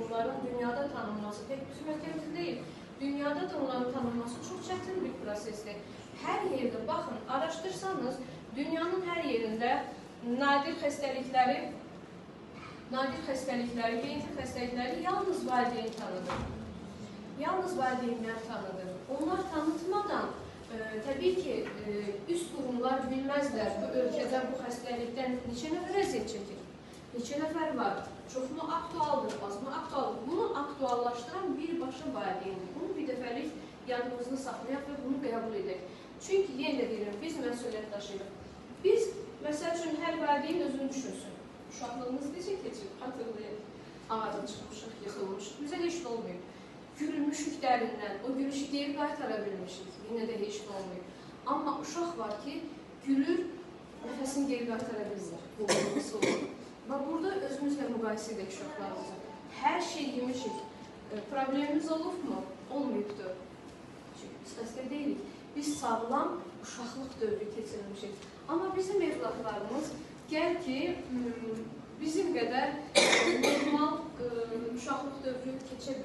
bunların dünyada tanınması, tək bizim ölkəmizdə deyil, dünyada da onların tanınması çox çətin bir prosesdir. Hər yerdə, baxın, araşdırsanız, dünyanın hər yerində nadir xəstəlikləri, genetik xəstəlikləri yalnız valideyn tanıdır. Yalnız valideynlər tanıdır. Onlar tanıtmadan, təbii ki, üst qurumlar bilməzlər bu ölkədə bu xəstəlikdən neçə nəfər əziyyət çəkir, neçə nəfər var, çoxmu aktualdır, azmı aktualdır. Bunu aktuallaşdıran birbaşa valideyndir. Bunu bir dəfəlik yadımızda saxlayaq və bunu qəbul edək. Çünki, yenə də deyirəm, biz məsuliyyət daşıyırıq. Biz, məsəl üçün, hər valideyn özünü düşünsün. Uşaqlığımız necə keçib, xatırlayaq. Ağaca çıxmışıq, yıxılmışıq, bizə heç nə olmayıb. Gülmüşük dərindən, o gülüşü geri qaytara bilmişik, yenə də heç nə olmayıb. Amma uşaq var ki, gülür, nəfəsini geri qaytara bilmir, qovulması olur. Və burada özümüzlə müqayisə edək uşaqlarımızı. Hər şey yemişik, problemimiz olubmu? Olmayıbdır. Çünki biz xəstə deyilik, biz sağlam uşaqlıq dövrü keçirmişik. Amma bizim evladlarımız gəl ki, bizim qədər normal uşaqlıq dövrü keçə